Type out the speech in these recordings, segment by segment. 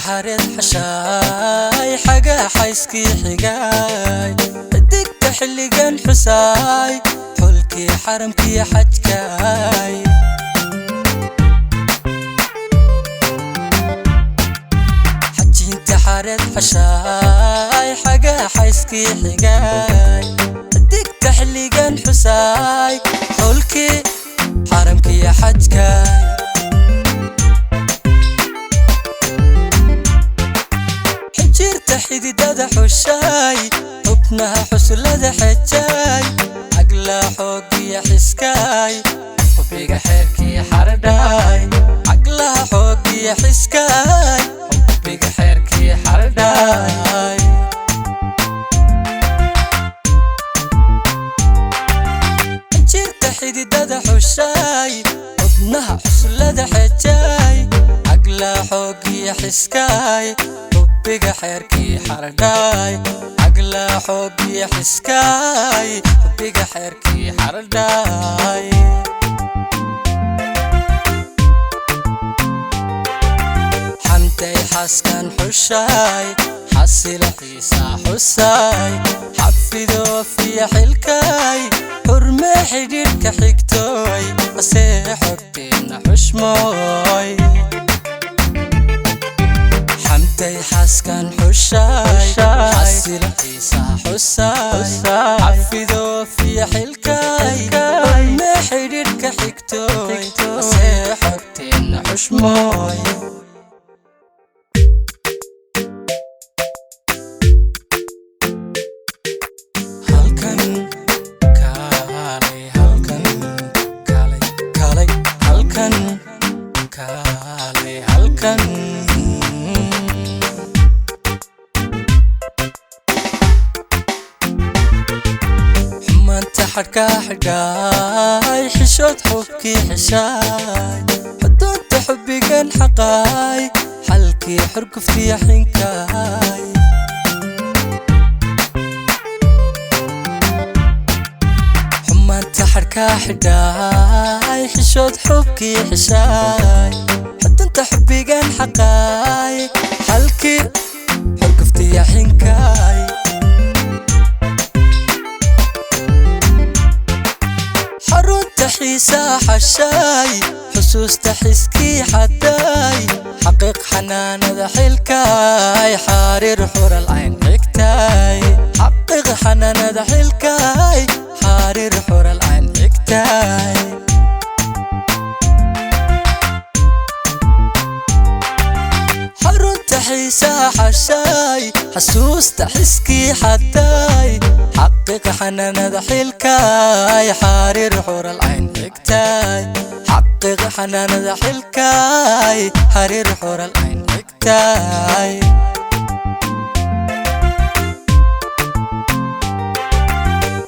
Xareed xashaay xagaa xayskii xigaay xidigta xilligan xusaay xulkii xaramkii xajkaay. Xajinta xareed xashaay xagaa xayskii xigaay xidigta xilligan xusaay xulkii xaramkii xajkaay. Xijirta xididada xushaay xubnaha xusullada xejaay cagla xoogiya xiskaay xubbiga xeerkii xardhaay caglaha xoogiya xiskaay xubbiga xeerkii xardhaay. Xijirta xididada xushaay xubnaha xusullada xejaay cagla xoogiya xiskaay xubbiga xeerkii xardhaay cagla xoogiya xiskaay xubbiga xeerkii xardhaay. Xamday xaskan xushaay xasila xiisaa xusaay xafidoo fiya xilkaay xurmee xidhiidhka xigtooy asee xogteenna xushmooy. Xamday xaskan xushaay xasila xiisaa xusaay xafidoo fiya xilkaay xurmee xidhiidhka xigtooy asee xogteenna xushmooy. Halkan kaalay, halkan kaalay, kaalay, halkan kaalay, halkan. Xumaanta xadhkaa xidhaay xishood xubkii xishaay xudunta xubbigan xaqaay xalkii xurguftiya xinkaay. Xumaanta xadhkaa xidhaay xishood xubkii xishaay xudunta xubbigan xaqaay xalkii xurguftiya xinkaay. Xarunta xiisaa xashaay xusuusta xiskii xadaay xaqiiq xanaanada xilkaay xariir xural cayn xigtaay xaqiiq xanaanada xilkaay xariir xural cayn xigtaay. Xarunta xiisaa xashaay xasuusta xiskii xadaay xaqiiq xanaanada xilkaay xariir xural cayn xigtaay xaqiiq xanaanada xilkaay xariir xural cayn xigtaay.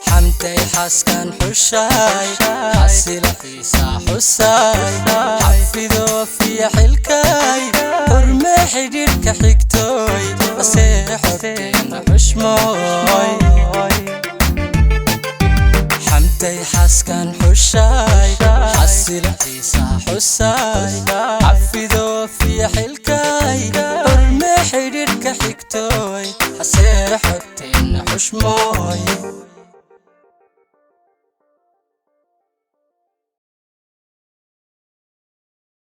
Xamday xaskan xushaay xasila xiisaa xusaay xafidoo fiya xilkaay xurmee xidhiidhka xigtooy asee xogteenna xushmooy. Xamday xaskan xushaay xasila xiisaa xusaay xafidoo fiya xilkaay xurmee xidhiidhka xigtooy asee xogteenna xushmooy.